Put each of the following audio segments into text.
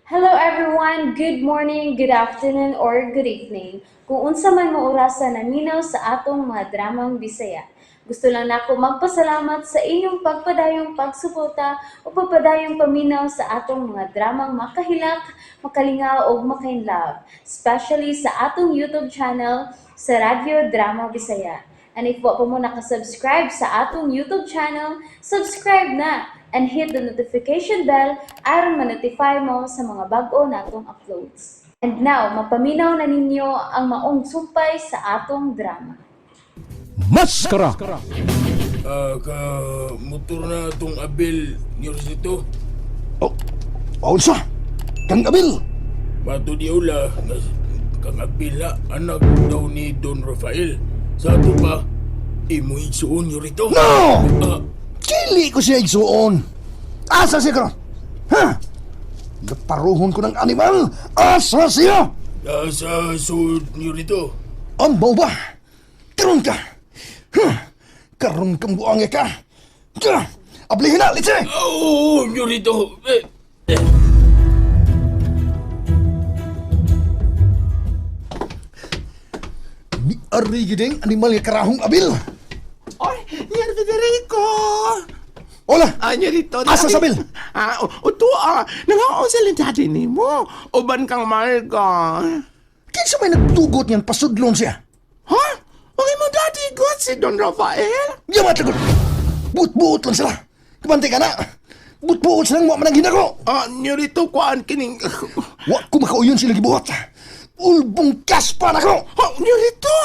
Hello everyone! Good morning, good afternoon, or good evening. Kung unsa man mo orasa naminaw sa atong mga dramang Bisaya. Gusto lang nako magpasalamat sa inyong pagpadayong pagsuporta o pagpadayong paminaw sa atong mga dramang makahilak, makalingaw ug makainlove, especially sa atong YouTube channel sa Radyo Drama Bisaya. And if wa pa mo nakasubscribe sa atong YouTube channel, subscribe na and hit the notification bell aron ma-notify mo sa mga bag-o natong uploads. And now, mapaminaw na ninyo ang maong sumpay sa atong drama. Maskara! Ah, ka motor na tong Abel Nyorsito. Oh, unsa? Kang Abil! Mato di ula nga kang Abel na anak daw ni Don Rafael. Sa ato pa imo igsuon nyorito. No! Ah, Dili ko siya igsuon. Asa siya karon? Ha? Naparuhon ko ng animal. Asa siya? ah, sa sud nyorito. Ambaw ba? Karon ka! Ha? Karon kang buangya ka! Ka! Ablihin na, litse! Oo, nyorito. Eh, eh. Ni ari gid ang animal nga karahong Abil. Oy, Nyer Federico! Hola! Ah, Nyerito. Asa sa Bill? Ah, uto ah. Nangaon sila daddy ni mo. Uban kang Marga. Kinsa may nagtugot niyan pasudlon siya? Ha? Ang imo daddy ko si Don Rafael? Yamat lagot! Buot-buot lang sila. Kabante ka na! Buot-buot silang wa man ang hinako! Ah, Nyerito, kuan kining. Wa ko makauyon sila gibuhat. Ulbong kaspa na ko! Oh, Nyerito!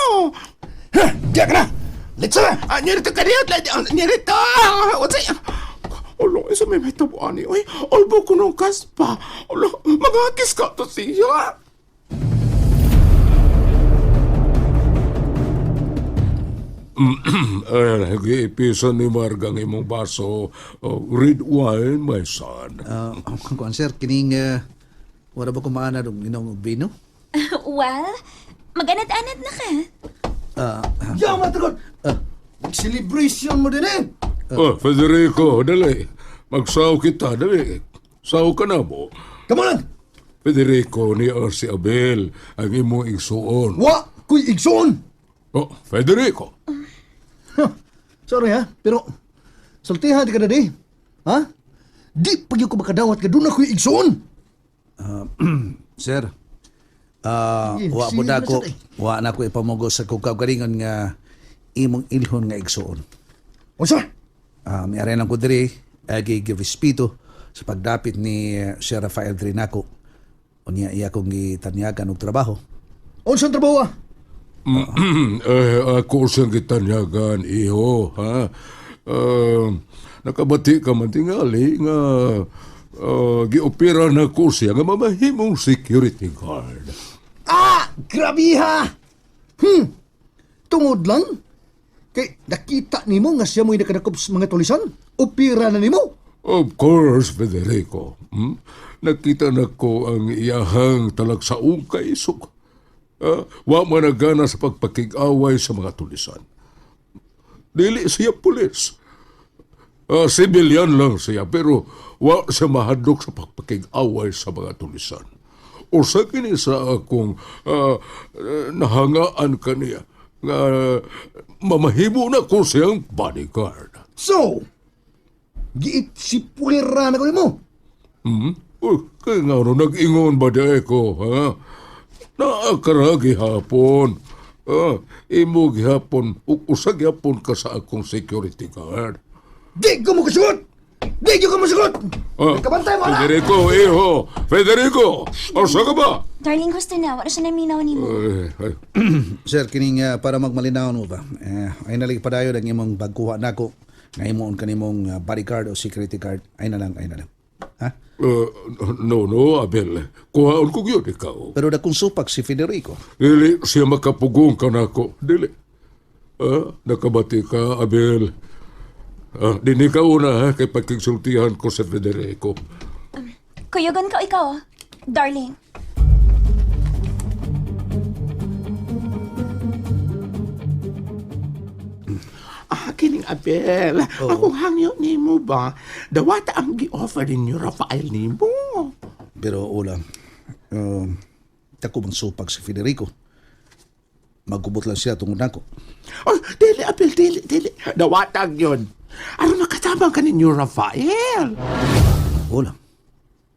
Ha! Diya ka na! Let's na! Ah, Nyerito, kaniyot lang. Ah, Nyerito! Unsay? Ulo, isa may may tabuan ni. Oy, ulbo ko nung kaspa. Ulo, magakis ka to siya. Ay, giipisan ni Marga ang imong baso. Oh, red wine, my son. Ah, kuan sir, kining wala ba kumaana dong inom og bino? Well, maganad-anad na ka. Yamat lagot! Mag-celebration mo din eh! Oh, Federico, dali. Magsaw kita, dali. Saw ka na mo. Come on! Federico, ni si Abel ang imong igsuon. Wa ko'y igsoon! Oh, Federico. Huh. Sorry ha, pero sultiha di ka na di. Ha? Di pag ko makadawat ka doon ako'y igsoon! Sir, ah Sige, wa po sige na na, ko, sir, eh. wa na ko ipamugos sa kong kaugalingon nga imong ilhon nga igsuon. Unsa? Ah, miari lang ko diri agi respeto sa pagdapit ni Sir Rafael diri nako. Unya iya kong gitanyagan og trabaho. Unsa ang trabaho ah? Eh, ako siyang gitanyagan, iho, ha? Ah, nakabati ka man tingali nga giopera na ko siya nga mamahimong security guard. Ah! Grabe ha! Tungod lang? Kay nakita nimo nga siya mo'y nakadakop sa mga tulisan? Opera na nimo? Of course, Federico. Nakita na ko ang iyahang talagsaong kaisog. Ah, wa man nagana sa pagpakig-away sa mga tulisan. Dili siya pulis. Ah, civilian lang siya, pero wa siya mahadlok sa pagpakig-away sa mga tulisan. Usa kini sa akong nahangaan kaniya nga mamahimo na ko siyang bodyguard. So, giit si puwera na ko nimo. Hmm? Uy, kaya nga ano, nag-ingon ba di ko, ha? Naakara gihapon. Ah, imo gihapon, usa gihapon ka sa akong security guard. Di ko mo kasugot! Di ko mo sugot! Ah, Kabantay mo na! Federico, iho! Federico! Asa ka ba? Darling, gusto na. Wala siya naminaw ni mo. Ay, ay, Sir, kining para magmalinawon mo ba? Eh, ay nalig padayon ang imong pagkuha nako nga imong kanimong bodyguard o security guard. Ay na lang, ay na lang. Ha? No, no, Abel. Kuhaon ko yun ikaw. Pero dakong supak si Federico. Dili siya makapugong ka nako. Dili. Ah, nakabati ka, Abel. Ah, dini ka una, ha, kay pagkigsultihan ko sa Federico. Kuyugan ka ikaw, ah. Darling. Ah, kining Abel. Akong hangyo nimo ba? Dawata ang gi-offer ninyo Rafael nimo. Pero Ula, dako bang supag si Federico? Magkubot lang siya tungod nako. Oh, dili, Abel, dili, dili. Nawatag yun. Aron makatabang ka ninyo, Rafael. Ula,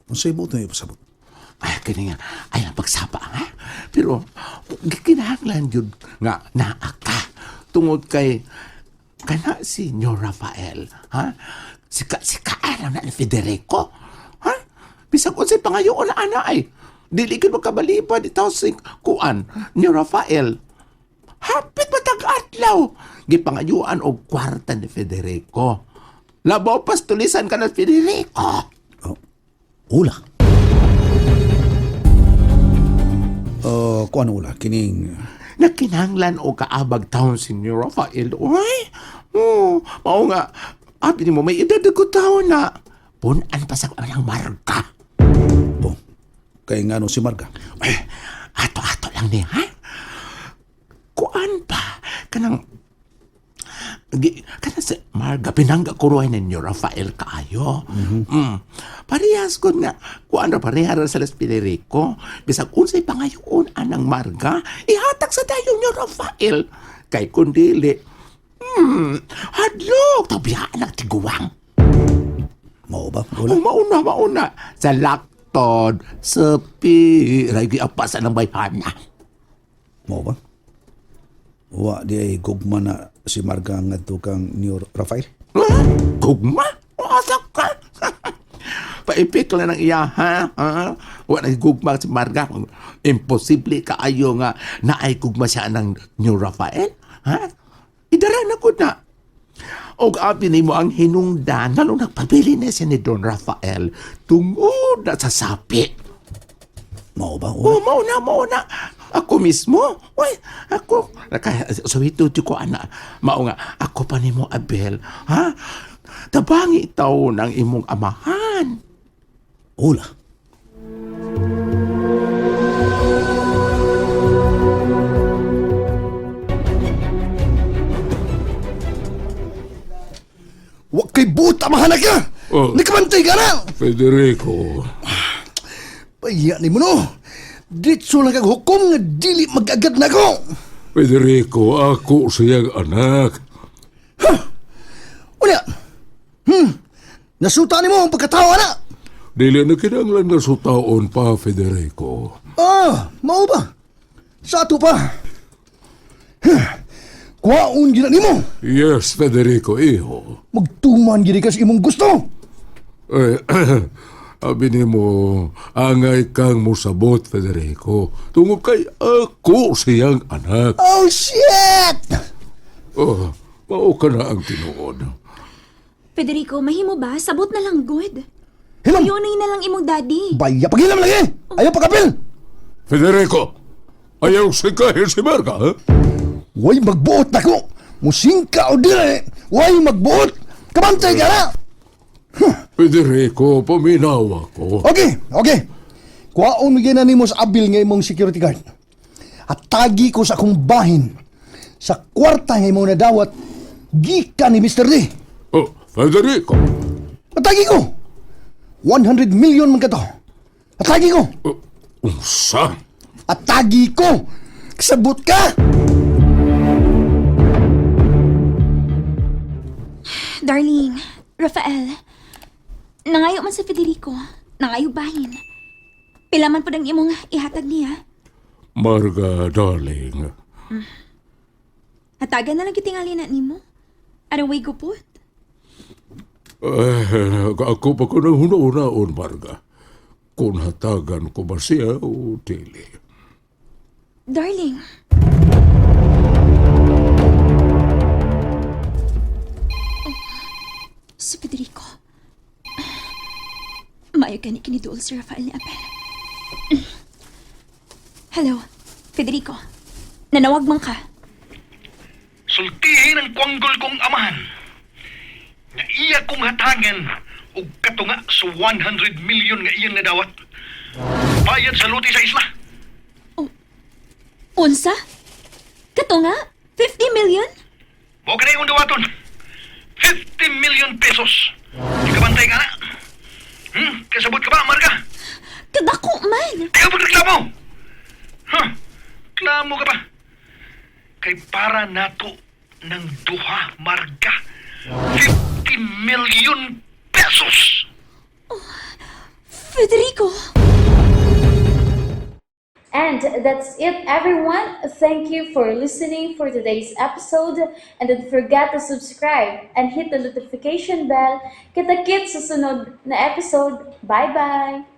unsay buot na ipasabot? Ay, kini nga, ay lang pagsapa, ha? Pero, gikinahanglan yun nga naa ka. Tungod kay, kana si Nyo Rafael, ha? Sika, sikaan na ni Federico, ha? Bisag unsay pangayoon na ana ay. Dili gyud makabalibad itaw si kuan ni Rafael. Hapit matag adlaw. Gipangayuan og kwarta ni Federico. Labaw pas tulisan ka na Federico. Oh, Ula. Oh, kuan Ula, kining Nakinahanglan o kaabag taon si ni Rafael. Uy, oh, mao nga, abi nimo may edad ko taon na. Punan pa sa ang marka. oh, kay ngano si Marga. Eh, ato-ato lang ni, ha? Kuan pa, kanang, kanang si Marga, pinangga kuruhay ninyo, Rafael kaayo. Parehas ko nga, kuan ra pareha ra sa Las Federico. Bisag unsay pangayoon anang Marga, ihatag sa dayon nyo, Rafael. Kay kundili, hadlok, tabiyaan ang tiguang. Mao ba? Ula. Oh, mauna, mauna. Sa laktod, sepi, lagi apa sa nang bayhana. Mao ba? Wa di ay gugma na si Marga ngadto kang New Rafael. Ha? Gugma? Asa ka? Paipik lang ng iya, ha? Ha? Wa na gugma si Marga. Imposible kaayo nga naay gugma siya ng New Rafael. Ha? Idara na ko na. Og abi nimo ang hinungdan nganong nagpabili na siya ni Don Rafael tungod na sa sapi. Mao ba? Ula. Oh, mauna, mauna. Ako mismo. Uy, ako. Naka, suwito ko, ana. Mao nga, ako pa nimo, Abel. Ha? Tabangi itaw ng imong amahan. Ula. Wa kay buot amahan na ka! Oh. Nakabantay ka na! Federico, Paya ni mo no! Ditso lang kag hukom nga dili mag-agad na ko! Federico, ako siyang anak. Unya! Nasuta ni mo ang pagkatawa na! Dili na kinahanglan nga sutaon pa, Federico. Ah, mao ba? Sa ato pa. Huh. Kuwaon gina nimo. Yes, Federico, iho. Magtuman gid ka sa imong gusto. Eh, abi nimo, angay kang musabot, Federico. Tungod kay ako siyang anak. Oh shit! Oh, mao ka na ang tinuod. Federico, mahimo ba? Sabot na lang, good. Hilam. Kuyonay na lang imong daddy. Baya paghilam lagi. Ayaw pagkapil. Federico, ayaw sikahin si Marga, ha? Way magbuot nako. Musingka o dili. Way magbuot. Kabantay ka na. Federico, paminaw ako. Okay, okay. Kuwaon mo gina nimo sa abil nga imong security guard. At tagi ko sa akong bahin. Sa kwarta nga imong nadawat gikan ni Mr. D. Oh, Federico, Atagi ko. 100 million man kato. Atagi ko. oh, unsa? Atagi ko. Kasabot ka. Darling, Rafael, nangayo man sa Federico. Nangayo bahin. Pila man po ang imong ihatag niya. Marga, darling. Hatagan na lang kitingali na nimo. Aron way gupot. Eh, ako pa ko nang huna-hunaon, Marga. Kung hatagan ko ba siya o dili. Darling. Oh, si Federico. Maayo gani kiniduol si Rafael ni Abel. Hello, Federico. Nanawag man ka. Sultihin ang kwanggol kong amahan. Nga iya kong hatagan og katunga sa 100 million nga iyang nadawat. Bayad sa luti sa isla. Unsa? Kato nga? 50 million? Mo ka na imong dawaton. 50 million pesos. Ikabantay ka na. Kasabot ka ba, Marga? Kadako man. Ayaw magreklamo! Huh? Klamo ka ba? Kay para nato ng duha, Marga. 50 million pesos! Federico! And that's it, everyone. Thank you for listening for today's episode. And don't forget to subscribe and hit the notification bell. Kita-kits sa sunod na episode. Bye-bye!